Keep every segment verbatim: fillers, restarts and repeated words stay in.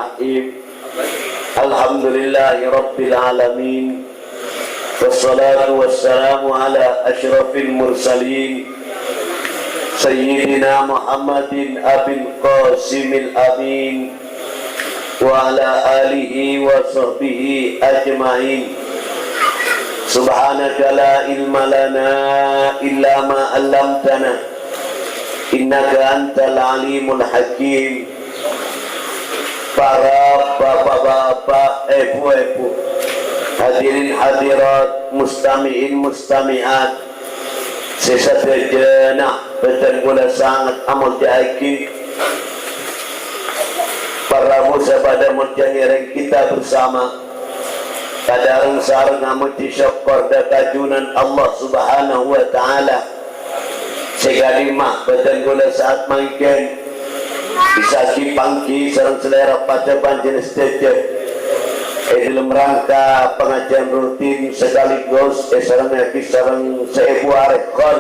الرحيم. الحمد لله رب العالمين. والصلاة والسلام على أشرف المرسلين سيدنا محمد أبي القاسم الأمين وعلى آله وصحبه أجمعين. سبحانك لا علم لنا إلا ما علمتنا إنك أنت العليم الحكيم. Para bapa'-bapa', èbhu-èbhu, hadirin hadirat, mustami'in mustami'at, sè sadhâjâna bhâdhân kaulâ sanget amoljâ'aghi. Para rabu sè padâ moljâ ngèrèng kita bersama, padâ reng-sareng amojhi sokkor dâ' ka Junjunan Allah Subhanahu wa Ta'ala. Sè ka'dimma bhâdhân kaulâ sa'at mangkèn bisa ghi-pangghi sareng salèra padâ panjhennengngan sadhâjâ è dâlem rangka pangajiyân rutin sekaligus èsarengngaghi sareng sè èbhu arè khol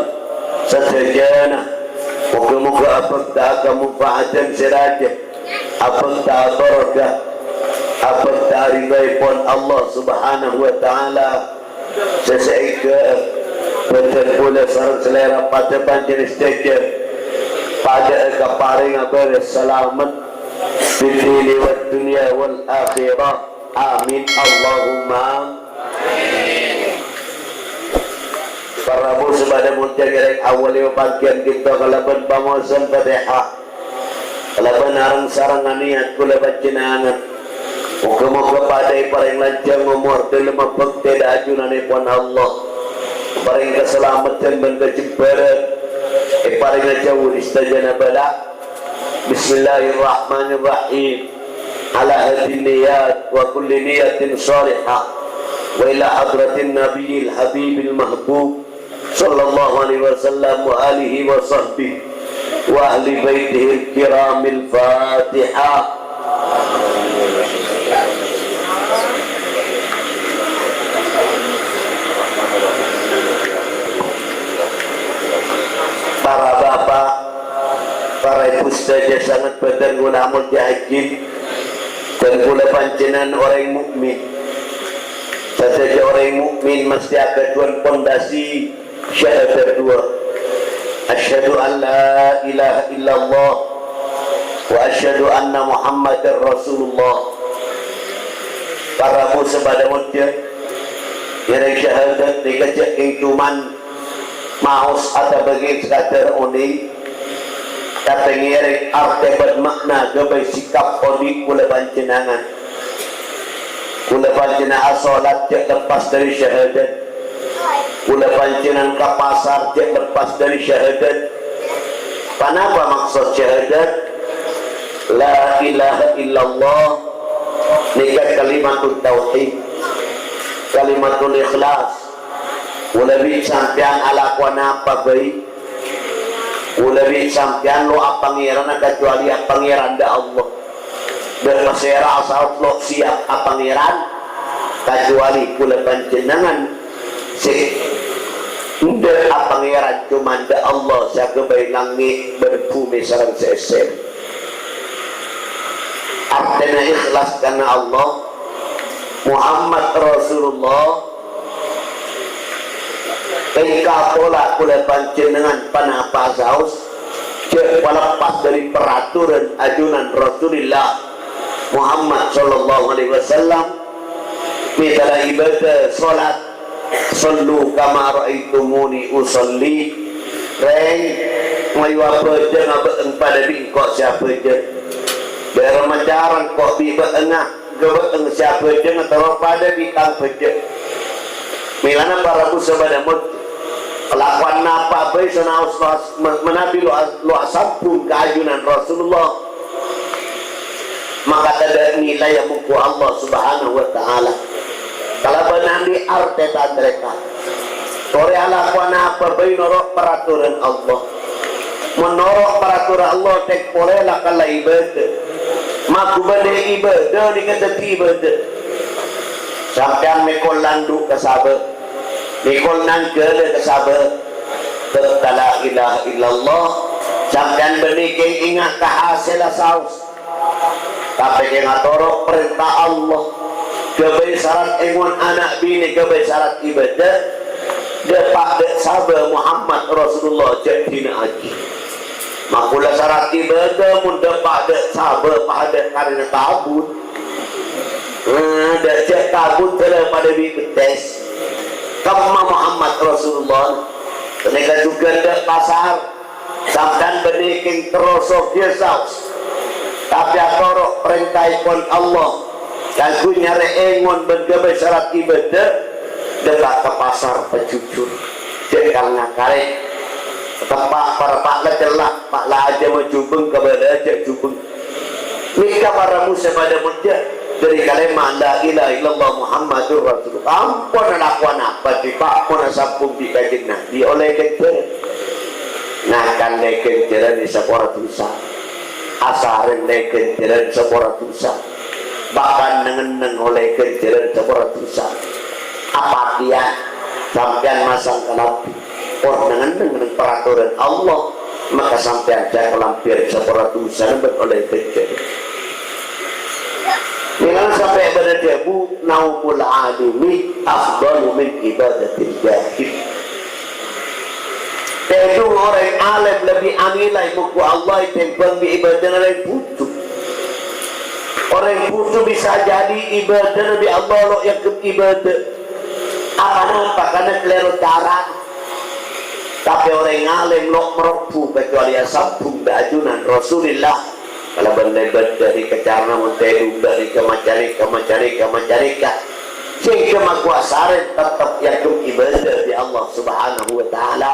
sadhâjâna. Moghâ-moghâ abhâkta ka manfaatan sè rajâ, abhâkta barokah, abhâkta ridhoèpon Allah Subhanahu wa Ta'ala. Sè sèngghâ bhâdhân kaulâ sareng salèra padâ panjhennengngan sadhâjâ padâ'â kaparèngnga bârâs salamet fid dini wad dunya wal akhirah. Amin, Allahumma. Para rabu sè padâ moljâ ngèrèng awwâllè papanggiyân kita kalabân pamaosan Fatihah. Kalabân areng-sareng anèyat kaulâ panjhennengngan. Moghâ-moghâ padâ èparèng lanjhâng omor dâlem abhâktè dâ' ka Junjunanèpon Allah. Èparèng kasalameddhân bân kajembhârân. Èparèng ajhâu dâri sadhâjâna bâlâ. Bismillahirrahmanirrahim. Ala haddin niyat wa kulli niyatin shalihah. Wa ila hadratin nabiyil habibil mahbub. Sallallahu alaihi wasallam wa alihi wa sahbihi wa ahli baitihil kiramil Fatihah. Para bapa', para èbhu sadhâjâ sanget bhâdhân kaulâ amoljâ'aghi, dhân kaulâ panjhennengngan orèng mukmin. Sadhâjâ orèng mukmin mesthè aghâdhuwân pondasi syahadat duwâ'. Asyhadu an la ilaha illallah wa asyhadu anna Muhammadar Rasulullah. Para rabu sè padâ moljâ, ngèrèng syahadat nèka jhâ' kèng coma maos atabâghi sakadâr onèng, tapè ngèrèng artè bân ma'na ghâbây sikap odi' kaulâ panjhennengngan. Kaulâ panjhennengngan asolat jhâ' leppas dâri syahadat. Kaulâ panjhennengngan ka pasar jhâ' leppas dâri syahadat. Ponapa maksod syahadat? La ilaha illallah nèka kalimatut tauhid, kalimatul ikhlas. Kaulâ bi' sampèyan alakowan apa bhâi? Kaulâ bi' sampèyan lo' apangèranna kacuali apangèran dâ' Allah. Dâ' pasèra asaos lo' siap apangèran kacuali kaulâ panjhennengngan sè endâ' apangèran coma dâ' Allah sè aghâbây langngè' bân bhumè sareng sè èssèna. Artèna ikhlas karna Allah, Muhammad Rasulullah, Èngka pola kaulâ panjhennengngan ponapa saos, jhâ' paleppas dâri paraturan ajunan Rasulillah Muhammad sallallahu alaihi wasallam. Mètala ibadah salat, "Shallu kama ra'aitumuni ushalli." Rèng, mayu abhâjâng abâ'eng padâ bi' engko' sè abhâjâng. Bârâmma cara engko' bi' bâ'engnga. Ghâbâ'eng sè abhâjângnga terro padâ bi' tang bhâjâng. Mèlana para rabu sè padâ moddhi, kalakowan napa bhâi sanaos lo-, manabi lo-, lo asambhung ka ajunan Rasulullah, maka tadâ' nilaina mongghu Allah Subhanahu wa Ta'ala. Kalabân andi' artè tan-tarètan. Torè alakowan napa bhâi noro' paraturan Allah. Mon noro' paraturan Allah, tèk polè la kala ibadah. Maghubâdhâ ibadah nèka dhâddhi ibadah. Sampèyan mèkol landhu' ka sabâ. Mèkol nangghâlâ ka sabâ. Teppa la ilaha illallah. Sampèyan bânnè kèng enga' ka hasèlla saos. Tapè kèng atoro' parènta Allah. Ghâbây sarat èngon ana' binè, ghâbây sarat ibâdâ. Dâpa' dâ' sabâ Muhammad Rasulullah jhâ' dina'aghi. Makula sarat ibâdâ mon dâpa' dâ' sabâ padâ karèna tabut. Nah, dâ' jhâ' tabut sè la padâ bi' bettès. Kemma Muhammad Rasulullah. Ghânèka jhughân dâ' pasar. Sampèyan bânnè kèng terro soghi saos, tapè atoro' parèntaèpon Allah kaangghuy nyarè èngon bân ghâbây sarat ibâdâ, dâpa' ka pasar pajhujhur, jhâ' kal-ngakalè. Teppa' para pa' la cella, pa' la ajâmma jhubeng, kabâlâ ajâ jhubeng. Nèka para muslim padâ mojâ dhâri kalèma' la ilaha illallah Muhammadur Rasulullah. Ampon alakowan apa sè pa' pon asambhung bi' Kanjeng Nabi ollè ghânjhârân. Ngakan lè ghânjhârân sè sapora dhusa. Asarèng lè ghânjhârân sapora dhusa. Bahkan neng-enneng ollè ghânjhârân sapora dhusa. Apa kèya sampèyan masang kalambhi? Oh, neng-enneng neng peraturan Allah, maka sampèyan jhâ' kalambhiyân sapora dhusana bân ollè ghânjhârân. Mèlana sampè' bâdâ dhâbu, "Naumul alimi afdalu min ibadatil jahil." Tèdung orèng alèm lebbi anilai mongghu Allah ètèmbhâng bi' ibâdâna orèng bhudhu. Orèng bhudhu bisa jadi ibâdâna bi' Allah lo' èangghep ibâdâ. Aponapa? Karna kalèro carana. Tapè orèng alèm lo' marobbhu, kecuali asambhung dâ' ajunan Rasulillah. Kalabân lèbât dhâri kacarana mon tèdung dhâri ka maca nèka, maca nèka, maca nèka. Sèngghâ makowa sarèn tettep èangghep ibâdâ bi' Allah Subhanahu wa Ta'ala.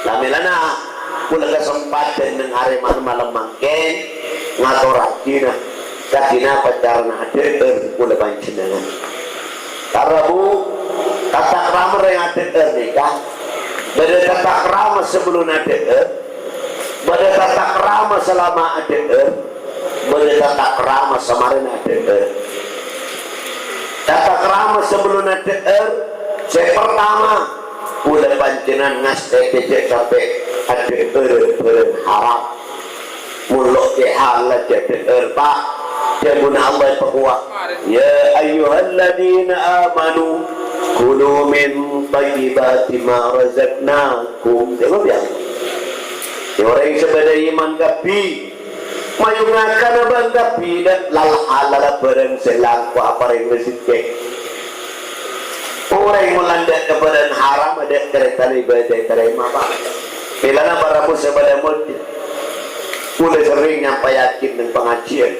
La mèlana, kaulâ kasempadhân neng arè malem-malem mangkèn, ngatorraghina, kadhi napa carana adhâ'âr kaulâ panjhennengngan. Para bu, tata krama rèng adhâ'âr nèka, bâdâ tata krama sabellunna adhâ'âr, bâdâ tata krama salama adhâ'âr, bâdâ tata krama samarèna adhâ'âr. Tata krama sabellunna adhâ'âr, sè partama, kaulâ panjhennengngan ngastètè jhâ' sampè' adhâ'âr bhârâng haram. Mon lo' kèya halal jhâ' dhâ'âr, Pa'. Dhâbuna Allah èpakowa, "Ya ayyuhalladzina amanu, kulu min thayyibati ma razaqnakum." Dhâbu bi' Allah. Ya orèng sè bâdâ iman kabbhi, mayu ngakana bân kabbhi dâ' lal-halalla bhârâng sè langkong aparèng rejhekkè. Orèng mon landhâ' ka bhârâng haram, adâ' carètana ibâdâ ètarèma, Pa'. Mèlana para bu sè bâdâ mojâ. Kaulâ serrèng nyampayaghi neng pangajiyân.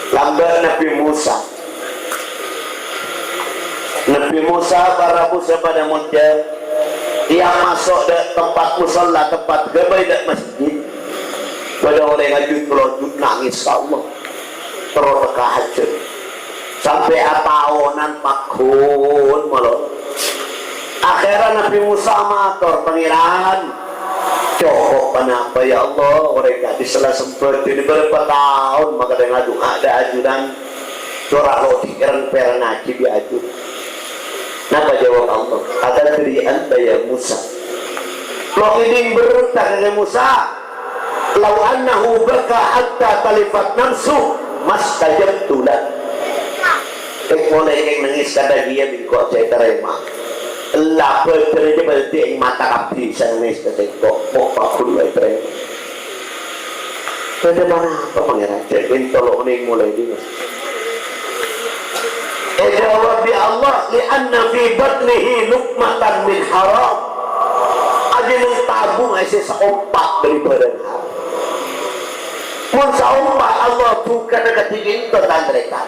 Lambâ' Nabbhi Mosa. Nabbhi Mosa, para bu sè bâdâ mojâ, iyâ maso' dâ' tempat musalla, tempat ghâbây dâ' masjid. Bâdâ orèng ajut-lonjut nangès ka Allah. Terro tekka hajhât. Sampè' ataonan pagghun malolo. Akhèrra Nabbhi Mosa mator, "Pangèran, cokop ponapa, ya Allah? Orèng ka'dissa la sembâdhâna bârâmpa taon makadhâng adu'a dâ' ajunan, cora' lo' dhi' rèng-pèrèngngaghi bi' ajun." Napa jawab Allah? "Atadri anta ya Musa?" Lo' ngèdhing bârâmpa kakè Musa? "Lau annahu baka hatta talifat nafsu, mastajabtu lah." Kèng polè kèng nangès kadhâ' iyâ bi' engko' jhâ' ètarèma. Ella bâdâna jhâ' bâdâ è mata kabbhi sè nangès ka sèngko', mo' pagghun la ètarèma. Bâdâ ponapa Pangèran? Jhâ' èntolo' onèng molaè dinna. Èjâwâb bi' Allah, "Li anna fi batnihi luqmatan min haram." Ajânneng tabung èssè saompa' dâri bhârâng haram. Mon saompa' Allah bhukana kadhi kènto, tan-tarètan.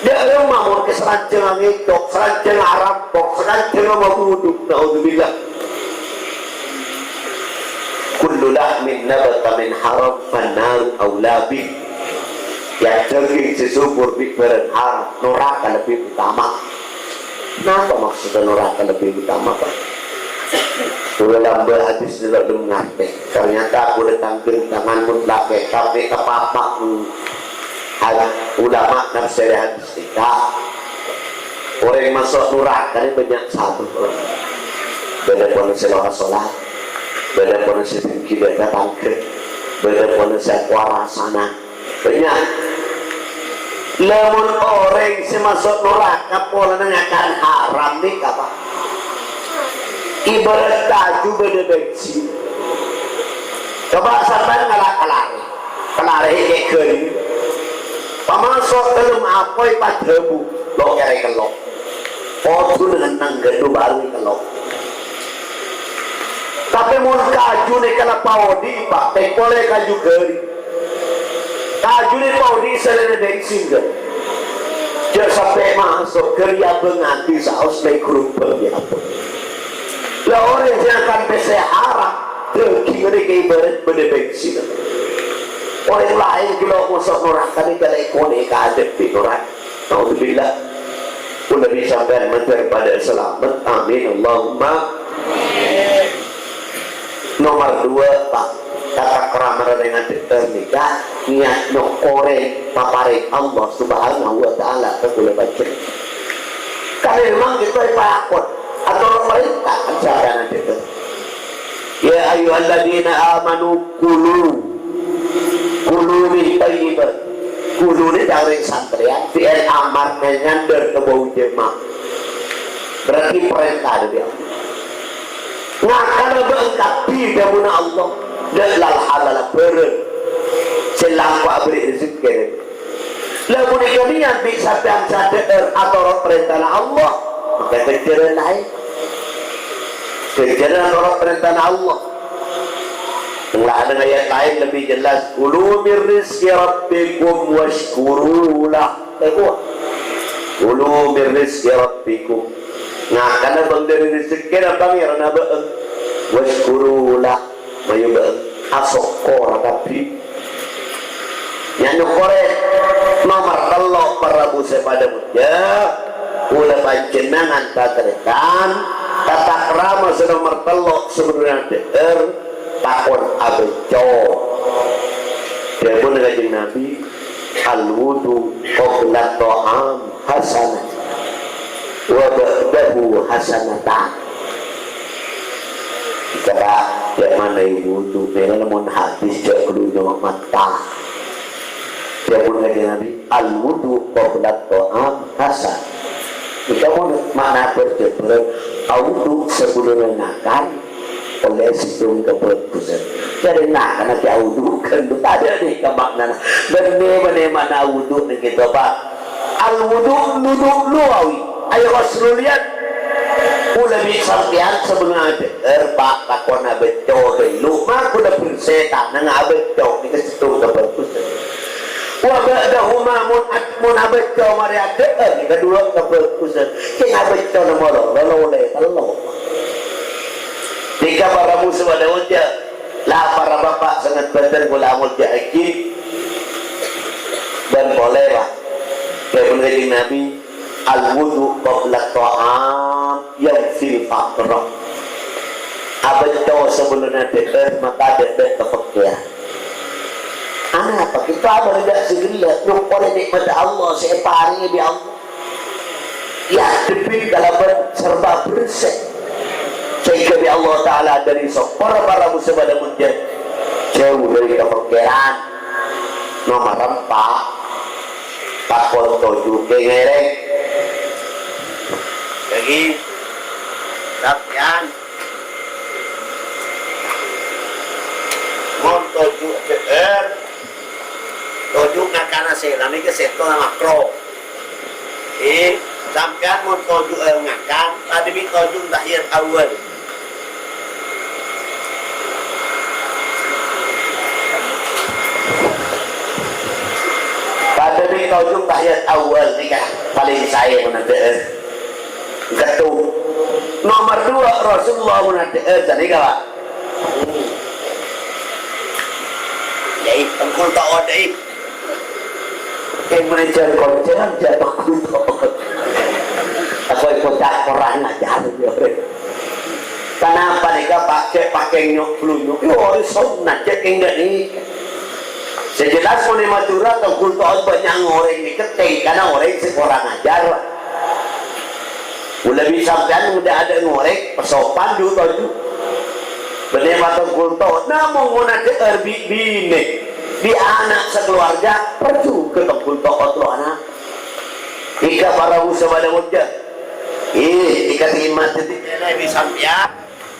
Dâ'remma mon kè salanjhângnga ngècok, salanjhângnga rampok, salanjhângnga mabudhuk, naudzubillah. "Kullu lahmin nabata min haram, fannaru aula bih." Yâ, dhâging sè subur bi' bhârâng haram, noraka lebbi utama. Napa maksodda noraka lebbi utama, Pa'? Kaulâ lambâ' hadis dâlem ngartè. Ternyata kaulâ tangghâl tangan mutlak, tapè kapapa, hmm, had-, ulama nafsèrè hadis nèka. Orèng maso' noraka nè bânnya' satu. Bâdâ pon sè lora solat, bâdâ pon sè dengki dâ' tatangghâ, bâdâ pon sè akowa rasana. Bânnya'. Lamon orèng sè maso' naraka polana ngakan haram nèka, Pa', ibarat kaju bâdâ bensin. Coba sampèyan ngala' kalare. Kalare kè ghâring. Pamaso' dâlem apoy padâbu, lo' kèrè kello'. Kodhu neng-enneng ghâllu bhâru kello'. Tapè mon kaju nèka la paodi, Pa', tèng polè kaju ghâring. Kaju nèka paodi sèlèna bensin, kan? Jhâ' sampè' maso' ghâring abângngaghi saos mè' ghurung bâgi apa. La orèng sè ngakan pèssè haram, dhâghing nèka ibarat bâdâ bensin. Orèng laèn ghâllu maso' naraka nèka la èkonè' ka adâ' bi' naraka. Naudzubillah. Kaulâ bi' sampèyan mandhâr padâ salamet. Amin, Allahumma. Nomor dua, Pa', tata krama rèng adhâ'âr nèka niyat nyokkorè paparèng Allah Subhanahu wa Ta'ala ka kaulâ panjhennengngan. Karna memang kita epakon atau perintah kan sampèyan adhâ'âr. "Ya ayyuhalladzina amanu kulu, kulu min thayyibat." Kulu nèka rèng santrèyan, fi'il amar nèka nyandhâr ka wau jama'. Berarti parènta dâri Allah. Ngakana bâ'na kabbhi dhâbuna Allah, dâ' la halal bhârâng sè langkong aberri' rejekkè. La ghânèka niyat bi' sampèyan sadhâ'âr atoro' parèntana Allah, maka ghânjhârân laèn. Ghânjhârân atoro' parèntana Allah. Neng la-, neng ayat laèn lebbi jelas, "Kulu min rizqi rabbikum wasykuru lah." Èkowa. "Kulu min rizqi rabbikum." Ngakana bâng dâri rejekkèna Pangèranna bâ'na. "Wasykuru lah." Mayu bâ'na asokkor kabbhi. Nya nyokkorè. Nomor tello', para rabu sè padâ molja, kaulâ panjhennengngan tan-tarètan, tata krama sè nomor tello' sabellunna adhâ'âr, pakon abâcco. Dhâbuna Kanjeng Nabi, "Al-wudu qabla ta'am hasanah, wa ba'dahu hasanatan." Bicara, ya mana wudu, mèla lamon hadis jhâ' ghâllu nyawa mata. Dhâbuna Kanjeng Nabi, "Al-wudu qabla ta'am hasan." Nèka mon makna bhâr-jhâbhârân, awudu sabellunna ngakan, ollè sèttong kabhâghusân. Jhâ' rèng ngakan aja awudu, ghâllu tadâ' nèka maknana. Bânnè, bânnè makna awudu nèng kèto, Pa'. Al-wudu, nudu' lu awi. Ayo, Rasulullah. Kaulâ bi' sampèyan sabellunna adhâ'âr, Pa', pakon abâcco ghâllu. Ma' kaulâ bersè tanangnga abâcco, nèka sèttong kabhâghusân. Wa ba'dahuma, mon ad-, mon abâcco marè adhâ'âr, nèka duwâ' kabhâghusân. Kèng abâccona malolo, ollè tello'. Nèka para musu padâ molja. La, para bapa' sanget bhâdhân kaulâ amolja'aghi. Bân polè, Pa'. Dhâbuna Kanjeng Nabi, "Al-wudu qabla ta'am yanfil faqra." Abâcco sabellunna adhâ'âr, maka dâ'-, dâ' kapèkkèr. Anapa kita bâli dâ' sè ghellâ' nyokkorè nè'matta Allah sè èparèngè bi' Allah? Èadhebbhi kalabân serba bersè. Sehingga bi' Allah Ta'ala dâri sokkor para musibah dan ujian. Jhâu dâri kapèkkèran. Nomor empa', pakon toju' kèngèrèng. Lagi, sampèyan. Mon toju' dhâ'âr, toju' ngakana sèra nèka sèttong makro. Eh, sampèyan mon toju', eh, ngakan, tadâ' bi' toju' tahiyat awal. Tadâ' bi' toju' tahiyat awal nèka palèng saè mon adhâ'âr. Ghetto. Nomor dua, Rasulullah mon adhâ'âr, eh, sanèka, Pa'. Dâi, tengkul to'ot, dâi. Kèng manajer konconan jâ' tengkul to'ot. Aku ikut cak kurang ajar, ya. Kenapa nèka pakè, pakè nyok-, blunyok? Yo, sunat, cè' kèng dâ' nèka. Sè jelas, mon è Madhurâ, tengkul to'ot bânnya' ngorèng nèka, tèngkana orèng sè kurang ajar. Kaulâ bi' sampèyan mon dâ'-adâ' ngorèng, pasopan ju toju'. Bânnè mateng kulto, namong mon adhâ'âr bi' binè. Bi' ana' sakalowarga, parjughâ tongghul to'ot lo' ana'. Èka para rabu sè padâ modjâ. Ih, èka terima tètè bi' sampèyan.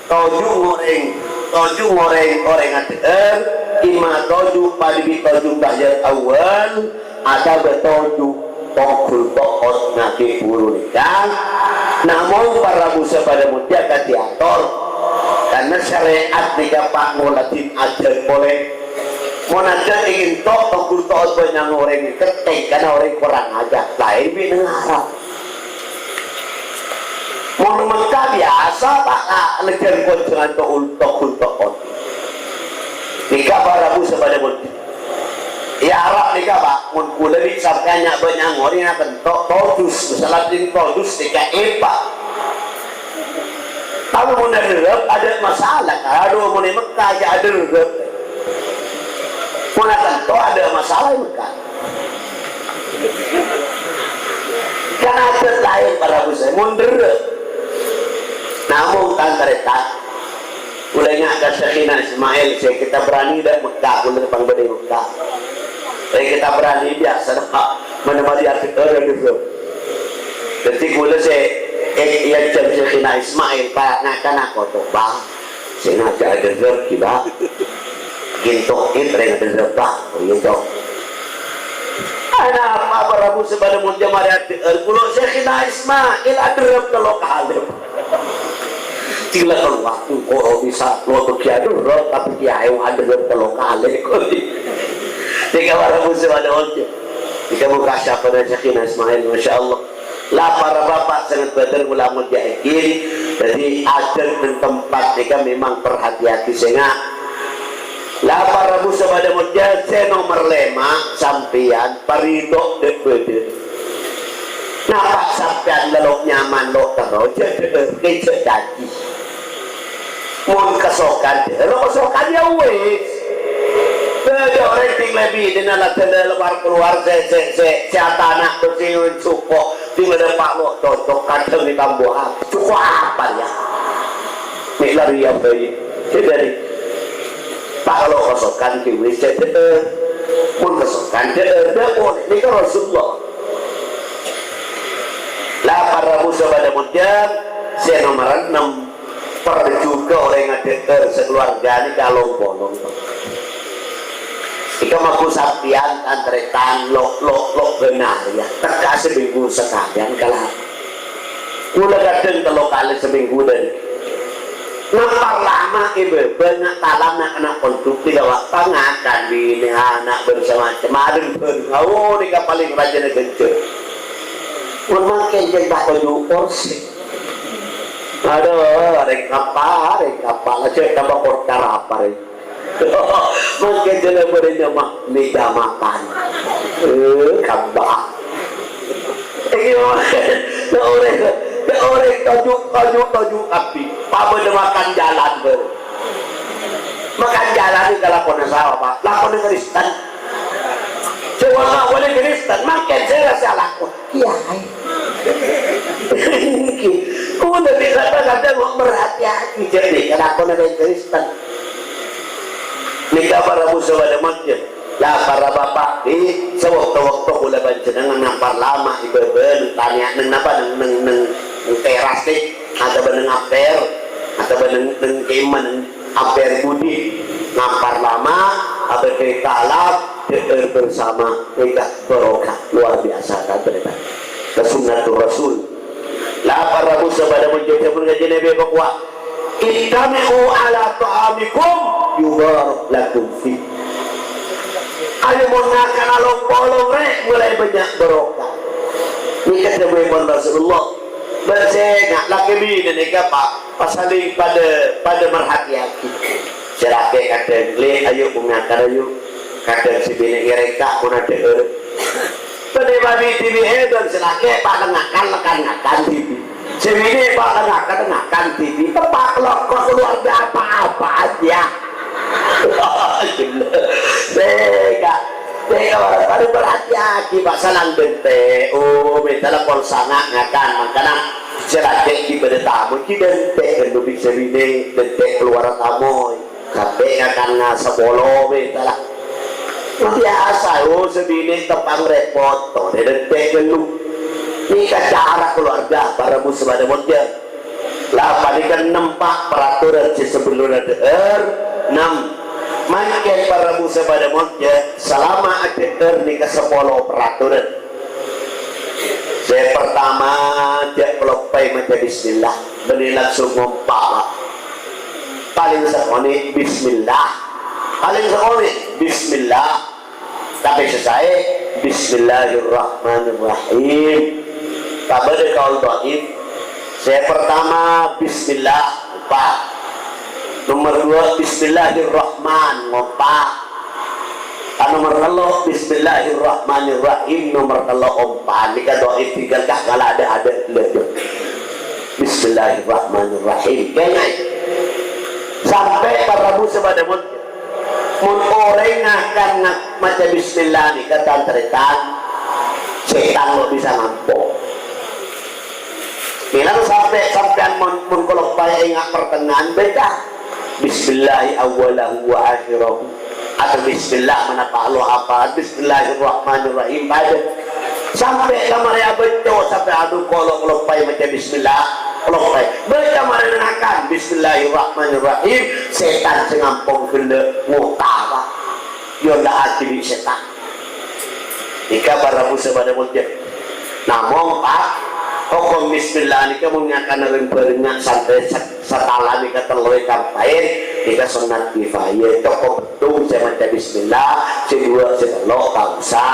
Toju' ngorèng, toju' ngorèng orèng adhâ'âr, imma toju' padâ bi' toju' tahiyat awwal, atabâ toju' tongghul to'ot ngakè buru nèka. Namong para rabu sè padâ modjâ ka diator. Karna syarè'at nèka pa' ngoladhin adhât polè. Mon adhât ènto' tongghul to'ot bânnya' orèng kètèng, karna orèng korang ajhât, laèn bi' neng Arab. Mon Mekka biyasa, Pa', a-, lejjhân konjhângan to-, tongghul to'ot. Nèka para rabu sè padâ mon. È Arab nèka, Pa', mon kaulâ bi' sampèyan nya'-bânnya' ngorèng ngakan to-, todus, masalah dhin todus nèka epa. Tapè mon adhârâp, adâ' masalah, karo mon è Mekka jhâ' adhârâp. Mon ngakan to, adâ' masalah è Mekka. Kan adhât laèn para rabu sè mon dherrâ. Namong tan-tarètan, kaulâ nya' ka Syekhina Ismail, sè kita berani dâ' Mekka, kaulâ pang bâdâ è Mekka. Sè kita berani biyasa, Pa', mana mari adhâ'âr dherrâ. Dhâddhi kaulâ sè, eh, èajhâr Syekhina Ismail, Pa', ngakan akoto, Pa'. Sè ngajhâk adhârâp, ghi, Pa'. Ghi' to'it rèng adhârâp, Pa'. Oh, iyâ, Cong. Anapa para rabu sè padâ mon jhâ' marè adhâ'âr, ghuru Syekhina Ismail adhârâp tello kalè. Tinggal waktu kok bisa lo tuh adhârâp, tapè kèyaè adhârâp tello kalè. Nèka para rabu sè padâ mon jhâ'. Nèka mukasyafanah Syekhina Ismail, Masya Allah. La para bapa' sè bâdâr ulama jâ' èkin, dhâddhi adhât neng tempat nèka memang parhatèyaghi sènga'. La para rabu sè padâ mon jhâ' sè nomer lèma', sampèyan parèto dâ' bâdâ. Napa sampèyan lalo nyaman lo' terro, jhâ' dâ'âr, jhâ' cajhi. Mon kasokan, lo' kasokan ya wis. Bâdâ orèng ting lebbi dina la dâlâ lowar-kalowar sè, sè, sè, sè atana' bârsè suko, ting lebbi pa' lo' cocok, kadhâng ètambuwâ. Suko apa ya? Mè' lari apa ya? Sè dhâri. Pa' lo' kasokan ki wis, jhâ' dâ'âr. Mon kasokan, dâ'âr, dâ' polè. Nèka Rasulullah. La para rabu sè padâ mon jhâ', sè nomer ennem. Parjughâ orèng adhâ'âr sakalowarga nèka long-polong. Èka magu sampèyan tan-tarètan lo', lo', lo' bhâna rèya. Tekka' samènggu sakalèyan kala. Kaulâ kadhâng tello kalè samènggu dhâri. Ngampar lama è bâbâ, na' talam, na'-kana' pondhuk, nèka wa-, pangakan binè ana' bân samacem. Adhâng bân, oh, nèka palèng rajâna ghânjhâr. Mon mangkèn jhâ' ta' toju' porsè. Adhu, rèng apa, rèng apa, la jhâ' tambâ porkara apa, rèng. Mangkèn jhâ' la bârâ nyama mèja makan. Eh, kamba. Iyâ, orèng, orèng toju', toju', toju' kabbhi. Pabâdâ makan jhâlân, bâr. Makan jhâlân nèka lakona sapa, Pa'? Lakona Kristen. Sè wala-wali Kristen, mangkèn sèra sè alako? Kèyaè. Kaulâ bisa kadhâng merhatèyaghi jhâ' nèka lakona rèng Kristen. Nèka para rabu sè padâ mon jhâ'. La para bapa', di sawaktu-waktu kaulâ panjhennengngan ngampar lama è bâbâ neng tanèya neng napa, neng, neng, neng, neng teras, di, atabâ neng ampèr, atabâ neng, neng kemah, neng ampèr budi, ngampar lama, abâdâ è talam, dâ'âr bersama, nèka barokah luar biasa, kan, ternyata. Sunnatur Rasul. La para rabu sè padâ mon jhâ' pon ngajhina bi' pakowa. "Ijtami'u ala ta'amikum yubarak lakum fi." Ayo mon ngakan long-polong, rè, molaè bânnya' barokah. Nèka dhâbuna Rasulullah. Bân sènga' lakè binè nèka, Pa', pasalèng padâ, padâ merhatèyaghi. Sè lakè kadhâng, "Lè', ayo, mon ngakan, ayo." Kadhâng sè binè ngèrèka, mon adhâ'âr. Bânnè mabit dhibi'è, bân sè lakè, Pa', ngakan, ngakan, ngakan dhibi'. Sè binè, Pa', ngakan, ngakan dhibi'. Teppa' lo' kaluwarga apa-apa aja. Sènga'. Tèka, para, para, parhatèyaghi, Pa', salang dântè'. Oh, mènta la pol sanga' ngakan, mangkana sè lakè ghi' bâdâ tamoy, ghi' dântè', ghân bi' sè binè, dântè' kalowar tamoy. Sampè' ngakan nga-, sapolo, mènta la. Biyasa, oh, sabinè' tepang repot, torè dântè' ghâllu. Nèka cara keluarga, para rabu sè padâ molja. La panèka nempa' peraturan sè sabellunna dhâ'âr, nem. Mangkèn para rabu sè padâ molja, salama adhâ'âr nèka sapolo peraturan. Sè pertama, jhâ' kaloppaè maca bismillah, bânnè langsung ngompa', Pak. Palèng sakonè' bismillah. Palèng sakonè' bismillah. Tapè sè saè, bismillahirrahmanirrahim. Tabâdâ kaul dhaif. Sè pertama, bismillah, ngompa'. Nomor dua, bismillahirrahman, ngompa'. Ka nomor tello', bismillahirrahmanirrahim, nomor tello' ompa'. Nèka dhaif tinggal kah kala ada-ada. Bismillahirrahmanirrahim. Kèngèng. Sampè' para rabu sè padâ mon Mon orèng ngakan nga-, maca bismillah nèka, tan-tarètan, sètan lo' bisa ngampong. Mèla sampè' sampèyan mon, mon kaloppaè enga' pertengahan, bâca bismillahi awwalahu wa akhirahu. Atau bismillah manapa lo' apa, bismillahirrahmanirrahim, bâca. Sampè' la marè abâcco, sampè' adu kolo-, kaloppaè maca bismillah, kaloppaè. Bâca marè nengngakan, bismillahirrahmanirrahim. Sètan sè ngampong ghellâ' ngota, Pak. Èolla'aghi bi' sètan. Nèka para rabu sè padâ molja. Namong, Pak, hokom bismillah nèka mon ngakana reng-bhârengnga santrè sè-, satala nèka tello è kampaèn, nèka sunnat kifayah. Cokop Tung sè maca bismillah, sè duwâ', sè tello', ta' osa.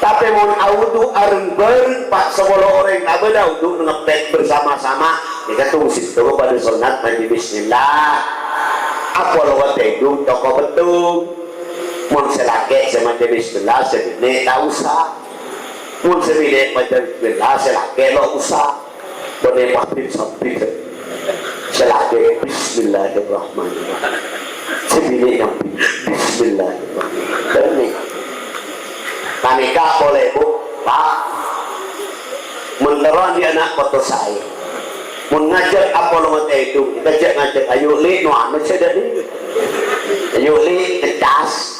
Tapè mon awudu areng-bhâreng, Pak, sapolo orèng ta' bâdâ awudu ngeppet bersama-sama, nèka tung sèttong padâ sunnat maca bismillah. Apolonga tèdung toko bèttung. Mon sè lakè' sè maca bismillah, sè binè' ta' osa. Mon sè binè' maca bismillah, sè lakè' lo' osa. Bânnè pabrik-sabrik. Sè lakè', "Bismillahirrahmanirrahim." Sè binè' nyambi, "Bismillahirrahmanirrahim." Bânnè. Panèka polè, Bu, Pak. Mon terro andi' ana' poto saè. Mon ngajhâk apolonga tèdung, ngajhâk-ngajhâk, "Ayo, Li, no anu sè dhâri. Ayo, Li, ngecas."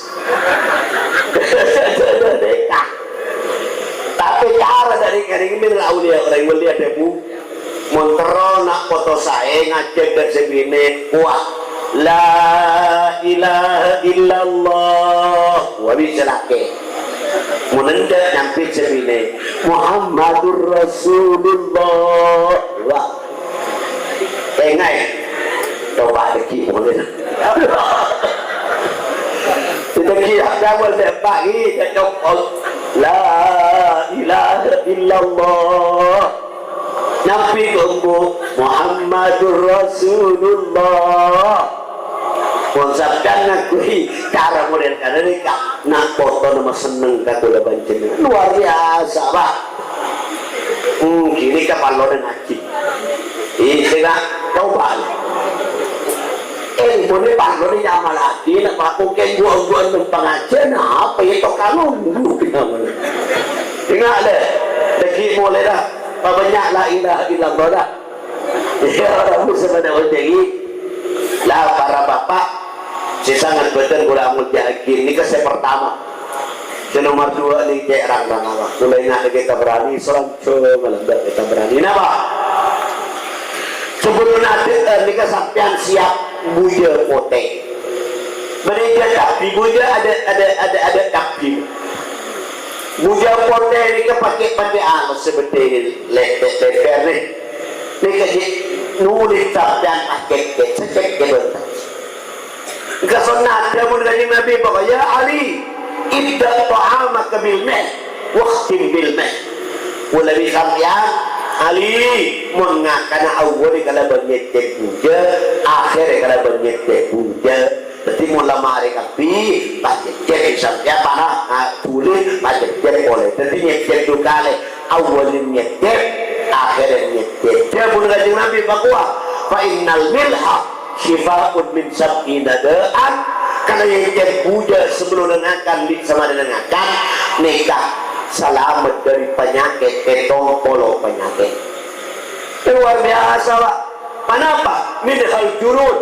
Tapè cara dhâri kèngèng min al-auliya, orèng wali adhâbu, mon terro na' poto saè ngajhâk dhâ' sè binè', wah, "La ilaha illallah." Wah, bisa lakè. Mon endâ' nyambi sè binè', "Muhammadur Rasulullah." Wah. Engaè. Coba dhâggi' molè. Dhâggi' ya, kamu lepak, cocok. La ilaha illallah. Nyambi ka embu', Muhammadur Rasulullah. Mon sampèyan ngangghuy cara model ghânèka, na' potona masenneng ka kaulâ panjhennengngan. Luar biasa, Pak. Hmm, ghânèka parlona ngajhi. Iyâ, sènga' coba. Eh, mon parlona nyamalaghi, na' Pak, mungkin ghu-, ghuwân neng pangajiân, apa ya, tok kangen? Sènga' lè, dhâggi' molè, dah. Pabânnya' la ilaha illallah, dah. Iyâ, para rabu sè padâ oncèngi. La, para bapa' sè sanget bhâdhân kaulâ amoljâ'aghi, nèka sè partama. Sè nomor duwâ' nèng cè' rang-rang Allah. Kaulâ ènga' dhâggi' Tabrani, salam jhâ' malem dhâggi' Tabrani. Napa? Sabellunna adhâ'âr nèka sampèyan siap bujâ potè. Bânnè jhâ' cabbhi bujâ adâ', adâ', adâ', adâ' cabbhi. Bujâ potè nèka pakè, pakè alus sè bâdâ è lè-, lè-, lèbâr nè. Nèka jhâ' nolès sampèyan pas cèkcèk, sè cèkcèk bânta. Èngka sonnat, dhâbuna Kanjeng Nabi, "Bapa, ya Ali, ibda' ta'amaka bil mih, wakhtim bil mih." Kaulâ bi' sampèyan, Ali, mon ngakana awwâllâ kalabân nyècèp bujâ, akhèrra kalabân nyècèp bujâ. Dhâddhi, mon la marè kabbhi, pas nyècèp sampèyan, para, ah, dhuli, pas nyècèp polè. Dhâddhi, nyècèp du kalè. Awwâllâ nyècèp, akhèrra nyècèp. Dhâbuna Kanjeng Nabi, "Pakowa, fa innal milha syifa'un min sab'ina da'an." Karana nyècèp bujâ sabellunna ngakan, bi' samarèna ngakan, nèka salamet dhâri panyakèt pèttong polo panyakèt. Luar biasa, Pak. Anapa? Minhal junud.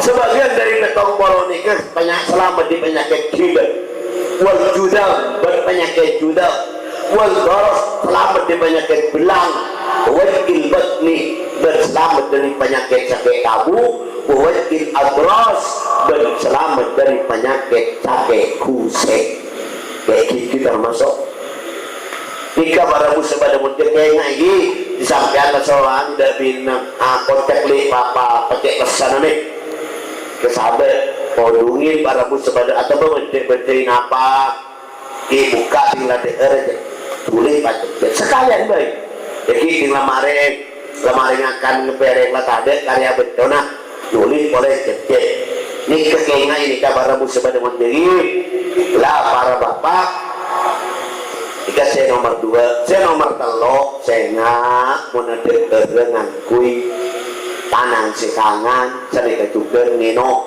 Sabâgiyân dâri pèttong polo nèka penya-, salamet dâri panyakèt ghilâ, wal judham, bân panyakèt judham, wal baras, salamet dâri panyakèt bellâng, wa waj'il batni, bân salamet dâri panyakèt sakè' kabu, wa waj'il adras, bân salamet dâri panyakèt sakè' ghusè. Kaè ghâpanèka tamaso'. Nèka para rabu sè padâ mon jhâ' kaènga'è, ghi, sampèyan la sowan dâ' binè, akocak li papa pacè' pèssana nè. Kasabâ, kodhungè para rabu sè padâ, atabâ bâdâ-bâdâi napa? Ghi, bukka' sing la dhâ'âr jhâ'. Dhuli pacè'. Sakalèyan bhâi. Jhâ' ghi sing la marè, la marè ngakan pèrèng la tadâ' karè abâcona. Dhuli polè jhâ'. Nèka kaènga'è nèka para rabu sè padâ mon jhâ' ghi. La para bapa'. Nèka sè nomer duwâ', sè nomer tello', sènga' mon adâ' bârâng ngangghuy tanang sè kangan, sanèka jhughân ngènom.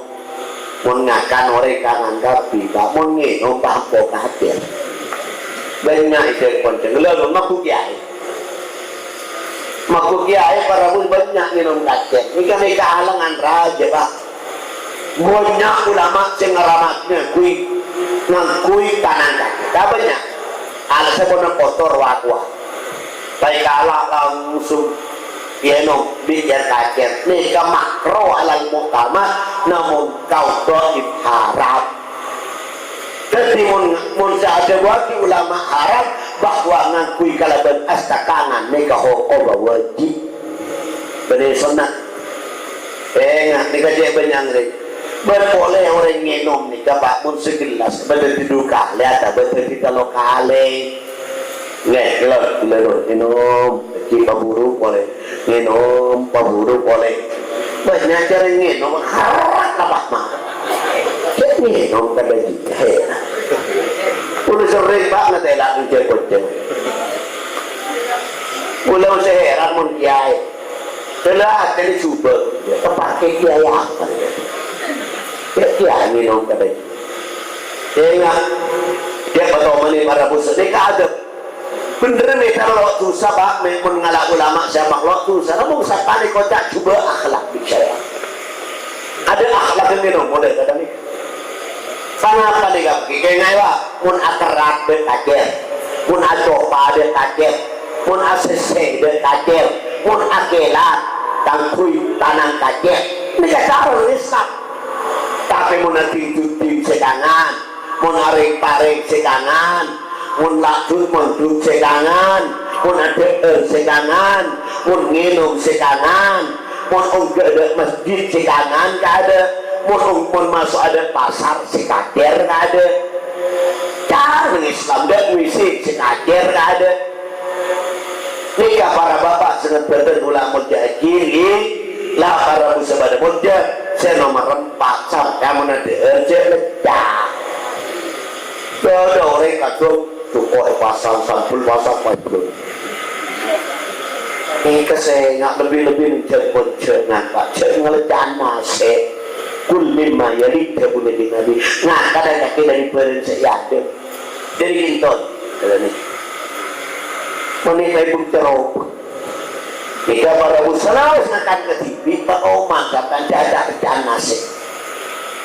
Mon ngakan orèng kangan kabbhi, Pak, mon ngènom, Pak, ampo kafir. Bânnya' èdhâ' koncèng, lha, lha, mabu kiyaè. Mabu kiyaè para rabu bânnya' ngènom kacèr. Nèka-nèka alangan rajâ, Pak. Bânnya' ulama sè ngaramat ngangghuy, ngangghuy tanang kacèr. Ka bânnya'. Alasè pon kotor wa-kowa. Taèkala langsung ènom bi' aèr kacèr. Nèka makro alal mu'tamad, namong kaul dhaif haram. Dhâddhi mon, mon sè adhâbuwâghi ulama haram bahwa ngangghuy kalabân asta kangan nèka hokomma wajib. Bânnè sonnat. Ènga', nèka cè' bânnya' rè. Bân polè orèng ngènom nèka, Pak, mon sagellas, bâdâ tèdhu kalè, atabâ dâddhi tello kalè. Ngghi, lho, lho, lho, ngènom, ghi pabhuru polè. Ngènom, pabhuru polè. Bânnya' carè ngènom, harat apa, Ma'? Cè' ngènom kadhâddhi, hèran. Kaulâ serrèng, Pak, ngatèla' ngèjhâr koncèng. Kaulâ sè hèran mon kiyaè. Tella atèna jhubâ', tapakè kiyaè apa? Ya, kiyaè ngènom kadhâddhi. Ènga', ya, patomanè para bhusa nèka adâb. Bhender mè' terro lo' dhusa, Pak, mè' mon ngala' ulama sè makhluk dhusa, namong sapanèka koca' jhubâ' akhlak bicara. Adâ' akhlak ngènom model kadhâng nèka. Sanapa nèka, Pak? Kaènga'è, Pak, mon akerrak dâ' kacèr, mon acopa dâ' kacèr, mon asèssè dâ' kacèr, mon akèlat, tangghuy tanang kacèr. Nèka cara Islam. Tapè mon ading-duding sè kangan, mon arèng-parèng sè kangan, mon lajut-mondhut sè kangan, mon adhâ'âr sè kangan, mon ngènom sè kangan, mon ongghâ dâ' masjid sè kangan kaadâ', mon ong-, mon maso' adâ' pasar sè kacèr kaadâ'. Cara Islam dâ' W C sè kacèr kaadâ'. Nèka para bapa' sè ngèbâtè kaulâ molja'aghi, ngghi. La para bhusa padâ molja, sè nomer empa' sampèyan mon adhâ'âr jhâ' lecca'. Bâdâ orèng kadhung jhuko' èpasang, sambel pasang, pajhun. Nèka sè nga' lebbi-lebbi neng jhâ' pojhângan, Pak. Jhâ' ngalecca'a nasè'. "Kul mimma yalik," dhâbuna Nabi. Ngakan kakè dâri bhârâng sè èadâ'. Dâri kinton, katanya. Mènè kaèbuk cerobak. Nèka para bhusa la wis ngakan kadhibi', Pak, oman sampeyan jhâ' lecca'a nasè'.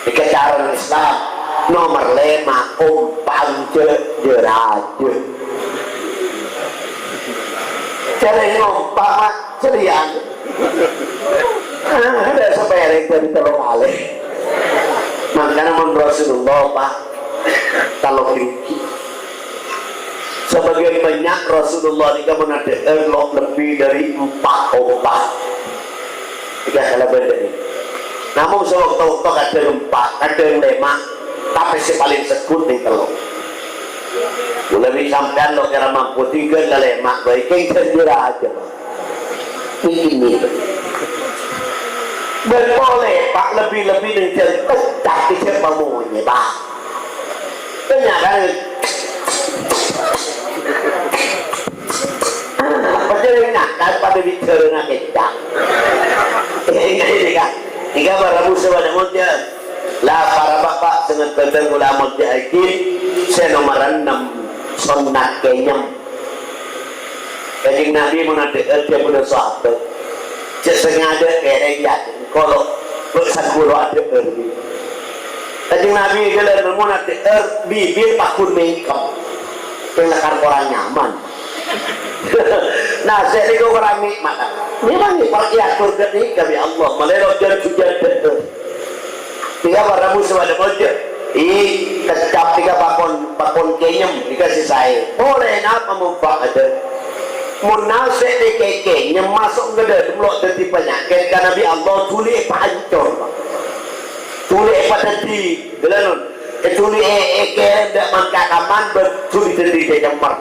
Nèka cara Islam. Nomer lèma', ompa' jhâ' jâ-rajâ. Jhâ' ngompa', Mak, cèlèyan. Adâ' sapèrèng dâri tello kalè. Mangkana mon Rasulullah, Pak, tello kalè. Sabâgiyân bânnya' Rasulullah nèka mon adhâ'âr lo' lebbi dâri empa' ompa'. Nèka kalabân dâri. Namong sawakto-wakto kadhâng empa', kadhâng lèma', tapè sè palèng segghut nèng tello'. Kaulâ bi' sampèyan lo' kèra mampu tinggal la lèma' bhâi, kèng jhâ' jâ-rajâ, Pak. Nèka, nèka. Bân polè, Pak, lebbi-lebbi neng jhâ' kècca' kècca' pamonyè, Pak. Kèng ngakan. Ah, padahal ngakan padâ bicarana kècca'. Nèka, nèka. Nèka para bhusa padâ molja. La para bapa' sè ngèbâtè kaulâ molja'aghi, sè nomer ennem, sonnat kènyèm. Kanjeng Nabi mon adhâ'âr dhâbuna sahabat, "Jhâ' sangajâ kèrèng, yâ, engko' lo' Bâ' sangghu lo' adhâ'âr. Kanjeng Nabi ghellâ' nemmo adhâ'âr, bibir paggun mèngkem. Kèng lakar korang nyaman. Nah, sè nèko korang nè'mat. Memang nè, parkè ator ghâpanèka bi' Allah. Malè lo' jân-jujân dhâ'âr. Nèka para rabu sè padâ molja. Ih, kecap nèka pakon, pakon kènyem. Nèka sè saè. Polè napa manfaatdhâ? Mon nasè' nèka kènyem maso' ka dâlem lo' dhâddhi panyakèt, ka Nabi Allah dhuli èpaancor. Dhuli èpadhâddhi, ghellâ' non. È dhuli è-, èkèrèm dâ' man ka kaman, bân dhuli dhâddhi cècèmmer.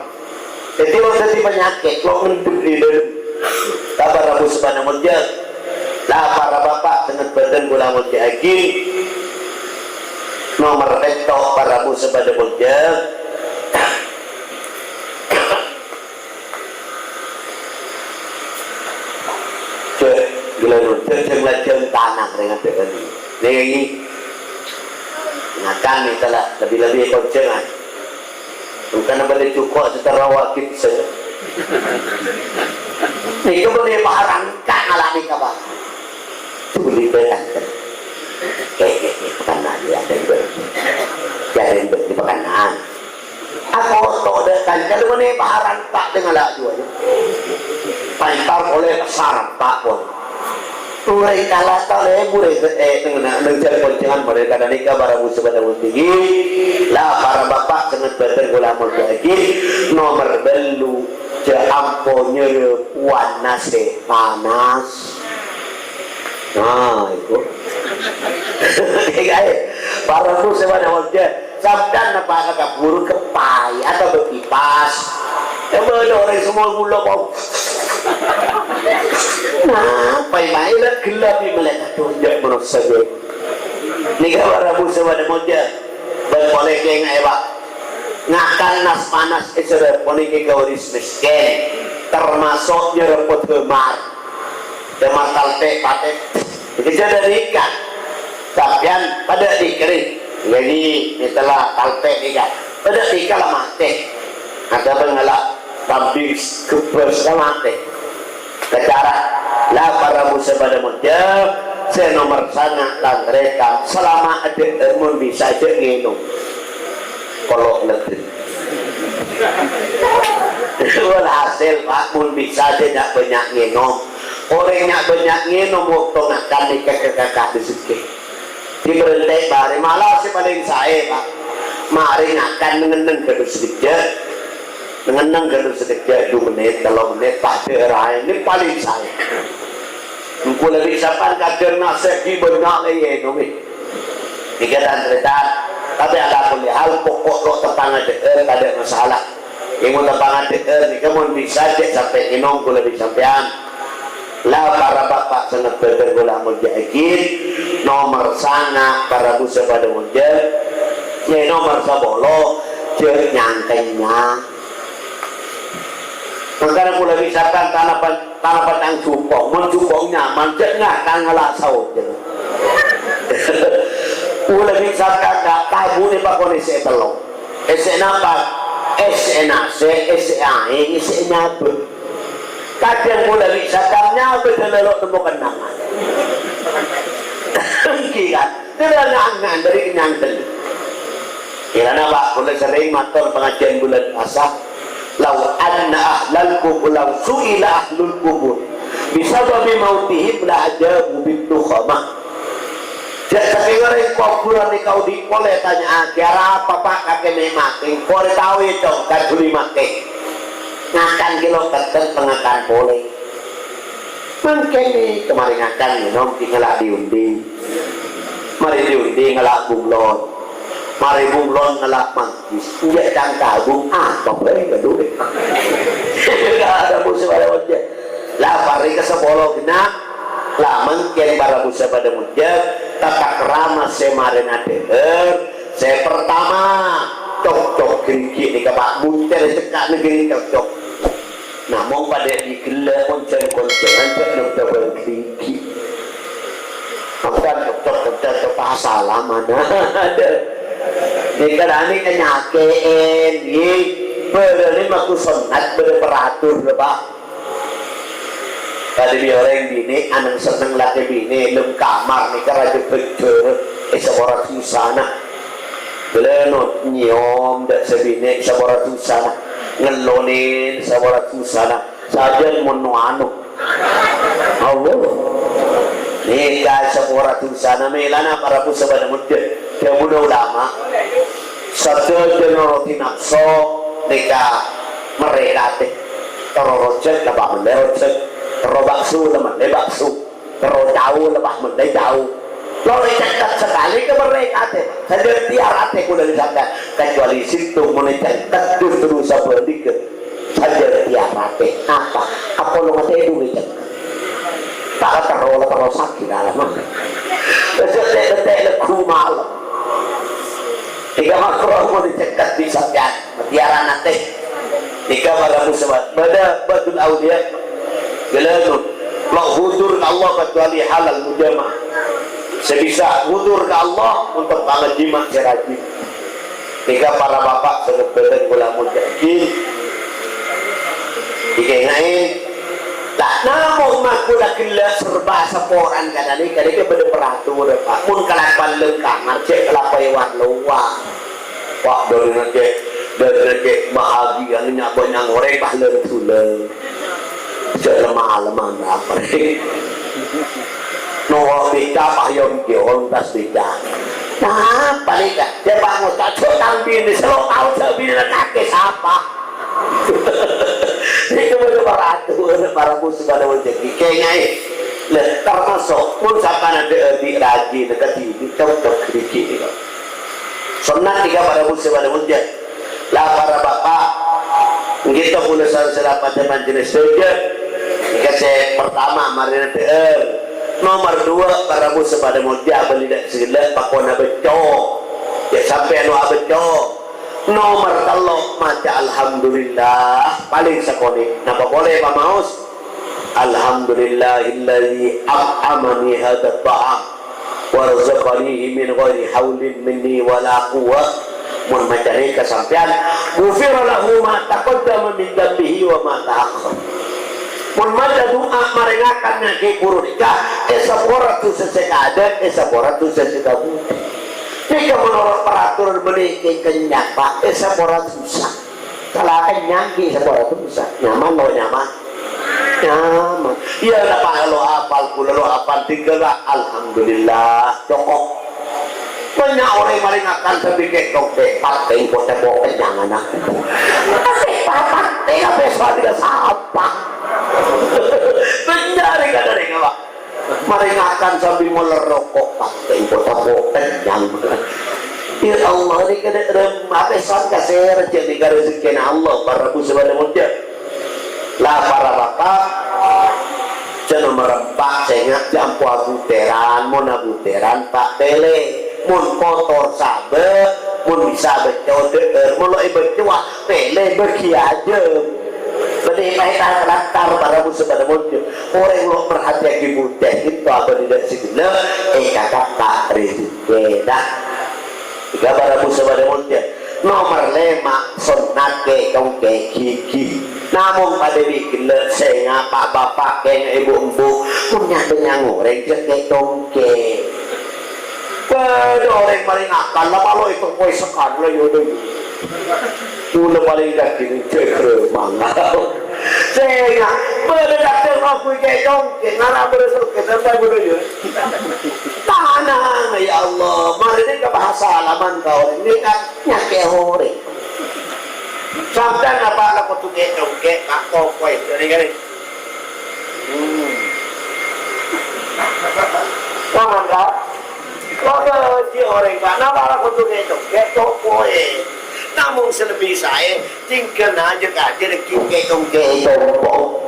Dhâddhi lo' dhâddhi panyakèt, lo' ngendhek è dâlem. Para rabu sè padâ molja. La para bapa', sènget bhâdhân kaulâ molja'aghi. Nomer pètto', para rabu sè padâ molja. Cè', ghellâ' non, cè', cè' lajâng tanang rèng adhâ'ân. Nèng, ngakan nèka la, lebbi-lebbi è konjhângan. Bhungkana bâdâ jhuko' sè terro wâjib sè. Nèka bâdâ paharangka ngala' nèka, Pak. Dhuli bhâi, Tante. Eh, eh, eh, bukan lagi, ada yang ber-, ada yang ber-, bukan. Akoto dâ' kanca, lu mènè paharang ta' dengala' juwâ. Paèntar polè pasar ta' pon. Orèng kala ta' lèbur, eh, neng, neng, neng jhâlân konjhângan marè ka nèka para rabu sè padâ molja. La para bapa' sènget bhâdhân kaulâ molja'aghi. Nomer bâllu', jhâ' ampo nyerep wanase panas. Nah, itu. Kaè, para rabu sè padâ molja. Sampèyan napa ka buru kepai atau berkipas? Coba ada orang semua gula bau. Nah, pai-pai lah gelap di melihat. Aduh, tidak menurut saya. Nèka para rabu sè padâ molja. Bân polè kènga'è, Pak. Ngakan nas panas è jhârâ ponèka ka waris miskin. Termasuk nyerepot gemar. Gemar taltè, patè. Dikejjhâ' dâri ikan. Sampèyan padâ dikeri. Jadi, mètella taltè ikan. Padâ ikan la matè. Ada bengala kambing gebbhâs la matè. Kecara, la para rabu sè padâ molja, sè nomer sanga' tan-tarètan, salama adhâ'âr mon bisa jhâ' ngènom. Kolo' ledden. Walhasil, Pak, mon bisa jhâ' nya'-bânnya' ngènom. Orèng nya'-bânnya' ngènom bâkto ngakan nèka ka-, ka-, ka-, dâ' segghi. Diberhenti barè, malah sè palèng saè, Pak. Marè ngakan neng-enneng ghâllu sakejjhâ'. Neng-enneng ghâllu sakejjhâ', du mennit, tello mennit, padâ raè. Nèka palèng saè. Engko' lebbi sampèyan kadhâng nasè' ghi' bânnya' la èènomè. Nèka tan-tarètan. Tapè ala kulli hal, poko' lo' teppa' ngadhâ'âr, tadâ' masalah. Èngon teppa' ngadhâ'âr nèka mon bisa jhâ' sampè' ngènom kaulâ bi' sampèyan. La para bapa' sè nèbâtè kaulâ molja'aghi, nomer sanga' para rabu sè padâ molja, sè nomer sapolo jhâ' nyang kennyang. Mangkana kaulâ bi' sampèyan tanapan, tanapan tang jhuko', mon jhuko' nyaman jhâ' ngala' ngala' saos. Kaulâ bi' sampèyan ta-, tabu nè pakonè sè tello'. Èssè napa? Èssè nasè', èssè aèng, èssè nyabâ. Kadhâng kaulâ bi' sampèyan nyabâ dâlâ lo' nemmo kennengngan. Èngghi, kan? Dâlâ ngan-ngan dâri kennyang tello'. Kèra napa? Kaulâ serrèng mator pangajiân bulân Pasa. "Lau anna ahlal qubur, lau su'ila ahlul qubur bisababi mautihim la ajabu bit tukhamah." Jhâ' sakèng orèng kobhurân nèka odi' polè tanya'aghi, "Arapa, Pa', kakè mè' matè?" "Engko' rè tao, yâ, Cong, kadhuli matè. Ngakan ghi' lo' kettè' pangakan polè." Mangkèn nè, kamarè ngakan ngènom ghi' ngala' dhi-ondhi. Marè dhi-ondhi ngala' bunglon. Marè bunglon ngala' manggis. Enjâ' cangkabung, apa bhâi kadhuwâ. Adâ' musoh padâ monjâ. La parèng ka sapolo genna'. La mangkèn para rabu sè padâ monjâ. Tata krama sè marèna dhâ'âr. Sè partama, cok-cok ghengghi' nèka, Pa', butèr cekka' nègghâri cok-cok. Namong padâ è ghellâ' mon jhân-konjhângan jhâ' nyoba bârâ' ghengghi'. Ampon cok-cok, cok-cok, cok-cok, asalaman. Adâ. Nèka rani kanyakè'èn, yè. Bârâ' nè maku sonnat bâdâ paratur, Pa'. Kadhi bi' orèng binè' anèng-sennèng lakè binè' è dâlem kamar nèka rajâ bhâjâr, è, sapora dusana. Ghellâ' nyèyom dâ' sè binè' sapora dusana. Ngellonè sapora dusana. Sajân mon no-ano. Allah. Nèka sapora dusana mèlana para rabu sè padâ mondhâ. Dhâbuna ulama, sadhâjâ noro'è napso nèka merrè' ka atè. Terro rojhâk, la pas mellè rojhâk. Terro bakso, la mellè bakso. Terro cao, la pas mellè cao. Lorè cèkket sakalè ka merrè' ka atè. Sadhâjâ tèyar atè kaulâ sampèyan. Kecuali sèttong mon cèkket justru sabhâligghâ. Sadhâjâ tèyar atè. Apa? Apa lo ngatè dhu cèkket? Ta' terro, la terro sakè' dalemma. Wis tè'-tè' lagghu malem. Nèka makruh mon cèkket bi' sampèyan. Matèyaran atè. Nèka para muslimat. Bâdâ Badul Aulia. Ghellâ' lo hudur ka Allah kecuali halal mujama'ah. Sè bisa hudur ka Allah untuk pangajhi ma' sè rajin. Nèka para bapa' sè bhâdhân kaulâ molja'aghi. Èkaènga'è. Ta' namong mangkona ghellâ' serba saporana ka nèka, nèka bâdâ peraturan, Pak. Mon kalakowan lem kamar, jhâ' kalakowan è lowar. Wah, dhâri nèka, dhâri nèka bahagia nya' bânnya' orèng pas lem-sulem. Jhâ' lem-aleman apa? Noro' beca pas yom-yom tas beca. Napa nèka? Jhâ' pas ngoca', jhâ' tang binè, sè lo' tao jhâ' binè kakè sapa? Nèka bâdâ para adu, para musuh, para wajah. Èkaènga'è. Lah, termasuk, mon sampèyan adâ' adi' rajin, kadidik, cocok, dikit, nèka. Sonnat nèka para musuh, para wajah. Lah, para bapa', ènggi to kaulâ sareng sè la padâ majelis sadhâjâ. Nèka sè pertama, marèna dhâ'âr. Nomor dua, para musuh, para wajah, abâli dâ' sè ghellâ', pakona becco'. Jhâ' sampè' lo' abecco'. Nomer tello', maca alhamdulillah, palèng sakonè'. Napa polè pamaos? Alhamdulillahilladzi at'amani hadzat tha'am wa razaqanihi min ghairi haulin minni wa la quwwah. Mon maca nèka sampèyan, ghufira lahu ma taqaddama min dzambihi wa ma ta'akhkhar. Mon maca du'a marèngakan nèka buru nèka, èsapora dhusa sè kaadâ', èsapora dhusa sè kabudhi. Nèka menurut peraturan bânnè kèng kenyang, Pak. Eh, sapora dhusa. Kala kenyang ghi' sapora dhusa. Nyaman lo' nyaman? Nyaman. Iyâ, la, Pak, lo' apal, kaulâ lo' apal, tinggal, Pak. Alhamdulillah, cokop. Bânnya' orèng marèngakan sambi kètong, "Pè', Pak, tèngko tèpo kenyang, ana'." Pè', Pak, Pak, tèngko tèpo sapa? Bânnya' orèng kadhâng, Pak. Marèngakan sambi moler roko', patè engko' tapo' kennyang. Ya Allah, nèka dâ' remma pèsan ka sèra jhâ' nèka rejekkèna Allah, para rabu sè padâ mondhâ. La, para bapa', jhâ' nomer empa' sènga' jhâ' ampo abutèran, mon abutèran, Pak, tèlè. Mon kotor, sabâ', mon bisa bâcco', dhâ'âr, mon lo' èbâcco'a, pèlè bâgi ajâm. Bânnè èpaèta lantar para musu padâ mondhâ. Orèng lo' merhatèyaghi butè, ghânto abâli dâ' sè ghellâ', èkakatta' rejekkèna. Ghâ' para musu padâ mondhâ. Nomer lèma', sonnat kè'-tongkè' ghighi. Namong padâ bi' ghellâ' sènga' pa'-bapa' kèng èbu'-embu', mon nya'-bânnya'an orèng jhâ' kè'-tongkè'. Bâdâ orèng marèngakan, la palo ètoko'è sakalè, yâ, dâ. Kaulâ palèng yakin jhâ' mangan. Sènga', bâdâ kadhâng lagu kè'-tongkè', ngara bârâs rokè', sampai bâdâ, yâ. Tanang, ya Allah, marèna ka bahasa alaman ka orèng, nèka nyakè' orèng. Sampèyan apa la kodhu kè'-tongkè', Pak, toko'è, dâri kene. Hmm. Paham, Kak? Kok bâji orèng, Kak? Napa la kodhu kè'-tongkè'? Toko'è. Namong sè lebbi saè, tinggal aja kadir kè'-tongkè' compo'.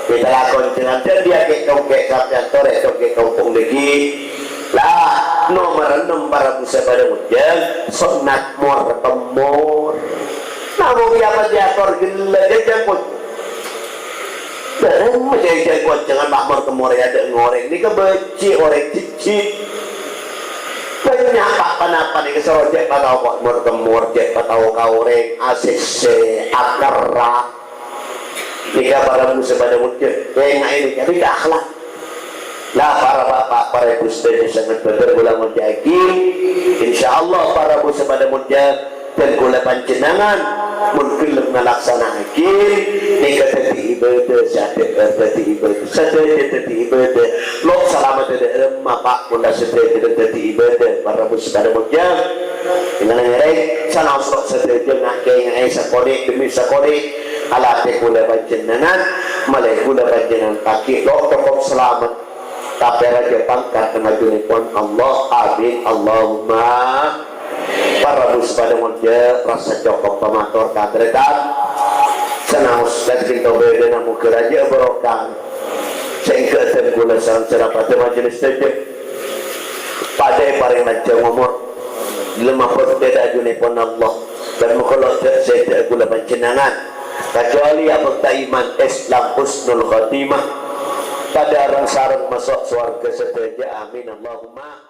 Bhidhâ lakon dengan dan dia kè'-tongkè' sampèyan torè tongkè' compo' lagi. Lah, nomer ennem para musa padâ mojhâng, sonnat mor-kemmor. Namong iyâ pajhâ ator ghellâ' jhâjhâ kocèng. Bârâng jhâjhâ kocèngan, Pak, mor-kemmor è adâ'na orèng. Nèka bâji' orèng jhijhi. Bânnya', Pak, pa-napa nèka soro jhâ' patao kok mor-kemmor, jhâ' patao ka orèng, asèssè, akerra. Nèka para bu sè padâ molja, ènga'è nèka, nèka akhlak. Lah, para bapa', para èbhu sadhâjâ sè sanget bhâdhân kaulâ molja'aghi. Insyaallah, para bu sè padâ molja, dhân kaulâ panjhennengngan, mon ghellem ngalaksana'aghi, nèka dhâddhi ibâdâh, sadhâjâ dhâddhi ibâdâh, sadhâjâ dhâddhi ibâdâh. Lo' salameddhâ dâ' remma, Pa', mon la sadhâjâ dhâddhi ibâdâh, para bu sè padâ molja. Ènga'è nèka, sanaos lo' sadhâjâ ngakè-ngakè sakonè' dhemmi sakonè'. Alatè kaulâ panjhennengngan, malè kaulâ panjhennengngan paghi' lo' cokop salamet, tapè rajâ pangkat è ngajunèpon Allah. Amin, Allahumma. Para bu sè padâ molja, rassa cokop pamator katarètan. Sanaos ka'dinto bâdâna moghâ rajâ barokah. Sèngghâ dhân kaulâ sareng sèra padâ majelis sadhâjâ padâ èparèng lanjhâng omor, lemma bhâkta è ngajunèpon Allah, bân moghâ lo' jhâ' sèdhâ'â kaulâ panjhennengngan, kacuali abhâkta iman, Islam, husnul khotimah, padâ reng-sareng maso' sowarghâ sadhâjâ. Amin, Allahumma.